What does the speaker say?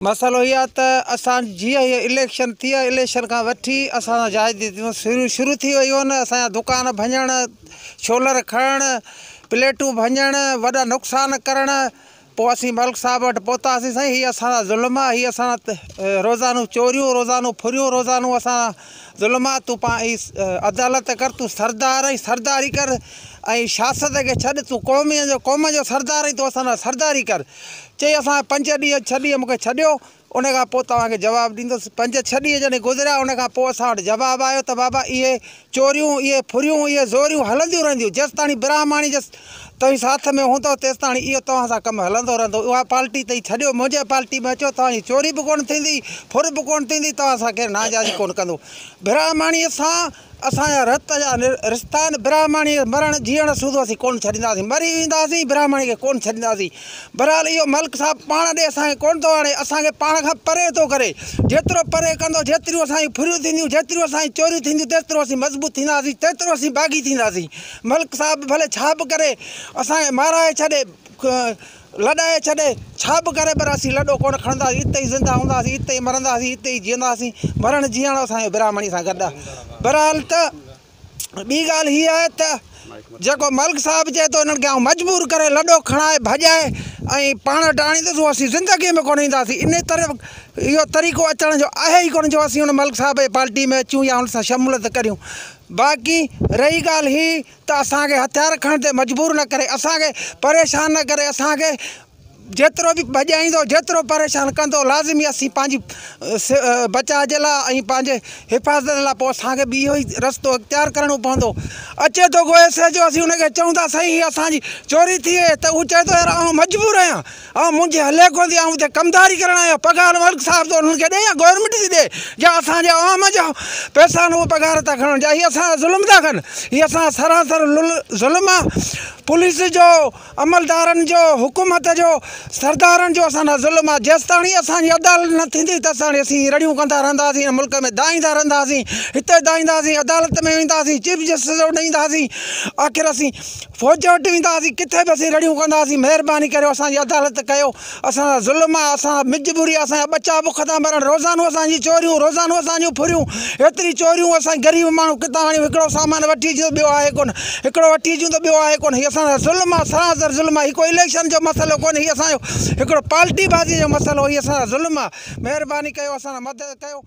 مسئلو هي آ ته اسان جيئن هي اليڪشن ٿي آ اليڪشن کان وٺي اسان سان زيادتيون شروع ٿي ويون آهن اسان جا دڪان ڀڃڻ سولر کڻڻ پليٽون ڀڃڻ وڏا نقصان ڪرڻ پوء اسين ملڪ صاحب وٽ پهتاسين سائين هي اسان سان ظلم آ هي اسان سان روزانو چوريون روزانو ڦريون روزانو اسان سان ظلم آ تون پاڻ هي عدالت ڪر تون سردار آهين سرداري ڪر ۽ سياست کي ڇڏ تون قومي جو قوم جو سردار آهين تون اسان سان سرداري ڪر. چئي اسان پنج ڏينهن ڇهه ڏينهن مون کي ڇڏيو ان کان پوء توهان کي جواب ڏيندس. پنج ڇهه ڏينهن جڏهن گذريا ان کان پوء اسان وٽ جواب آيو ته بابا اهي چوريون اهي ڦريون اهي زوريون هلنديون رهنديون جيستاڻي براهماڻي جي توهين ساٿ ۾ هوندؤ تيستاڻي اهو توهان سان ڪم هلندو رهندو اها پالٽي توهين ڇڏيو منهنجي پالٽي ۾ اچو توهان جي چوري به ڪونه ٿيندي ڦر به ڪونه ٿيندي توهان سان ڪير ناانصافي ڪونه ڪندو براهماڻي سان اسان جا رت جا رشتا آهن، براهماڻي کي مرڻ جيئڻ سوڌو اسين ڪونه ڇڏينداسين، مري وينداسين براهماڻي کي ڪونه ڇڏينداسين. بهرحال اهو ملڪ صاحب پاڻ ڏي اسان کي ڪونه ٿو آڻي، اسان کي پاڻ کان پري ٿو ڪري. جيترو پري ڪندو، جيتريون اسان جون ڦريون ٿينديون، جيتريون اسان جون چوريون ٿينديون، تيترو اسين مضبوط ٿينداسين، تيترو اسين باغي ٿينداسين. ملڪ صاحب ڀلي ڇا به ڪري، اسان کي مارائي ڇڏي. لڏائي ڇڏي، ڇا به ڪري پر اسين لڏو ڪونه کڻنداسين، اتي ئي زنده هونداسين، اتي ئي مرنداسين، اتي ئي جيئنداسين، مرڻ جيئڻ اسان جو براهمڻي سان گڏ آهي. بهرحال ته ٻي ڳالهه هيء آهي ته جيڪو ملڪ صاحب چئي ٿو انهن کي آئون مجبور ڪري لڏو کڻائي ڀڄائي ۽ پاڻ وٽ آڻيندس اهو اسين زندگيء ۾ ڪونه اينداسين. انهيء طرح اهو طريقو اچڻ جو آهي ئي ڪونه جو اسين ان ملڪ صاحب جي پارٽيء ۾ اچون يا ان سان شموليت ڪريون. باقي رهي ڳالهه هي ته اسان کي هٿيار کڻڻ تي مجبور نه ڪري، اسان کي پريشان نه ڪري، اسان کي جيترو به ڀڄائيندو، جيترو پريشان ڪندو، لازمي اسين پنهنجي بچاء جي لاء ۽ پنهنجي حفاظت لاء پوء اسان کي به اهو ئي رستو اختيار ڪرڻو پوندو. اچي ٿو ڪو ايس ايڇ او اسين ان کي چئون ٿا سائين هي اسان جي چوري ٿي وئي ته هو چئي ٿو يار آئون مجبور آهيان، آئون منهنجي هلي ڪونه ٿي، آئون هتي ڪمداري ڪرڻ آيو آهيان، پگهار ملڪ صاحب ٿو انهن کي ڏي يا گورنمينٽ ٿي ڏي يا اسان جي عوام جا پئسا آهن اهي پگهار ٿا کڻن جا هي اسان سان ظلم ٿا ڪن، هي اسان سان سراسر ظلم آهي، پوليس جو، عملدارن جو، حڪومت جو، سردارن جو اسان سان ظلم آهي، جيستاڻي اسان جي عدالت نه ٿيندي تيستاڻي اسين رڙيون ڪندا رهنداسين، هن ملڪ ۾ دانهيندا رهنداسين، هتي دانهينداسين، عدالت ۾ وينداسين، چيف جسٽس وٽ وينداسين، آخر اسين. فوج وٽ وينداسين ڪٿي به اسين رڙيون ڪنداسين مهرباني ڪريو اسان جي عدالت ڪيو اسان سان ظلم آ اسان سان مجبوري آ اسان جا ٻچا بک ٿا مرن روزانو اسان جي چوريون روزانو اسان جون ڦريون ايتري چوريون اسان غريب ماڻهو ڪٿان آڻيون هڪڙو سامان وٺي اچون ته ٻيو آهي ڪونه هڪڙو وٺي اچون ته ٻيو آهي ڪونه هي اسان سان ظلم آ سراسر ظلم آ هي ڪو اليڪشن جو مسئلو ڪونهي هي اسان جو هڪڙو پالٽي بازي جو مسئلو هي اسان سان ظلم آ مهرباني ڪيو اسان سان مدد ڪيو.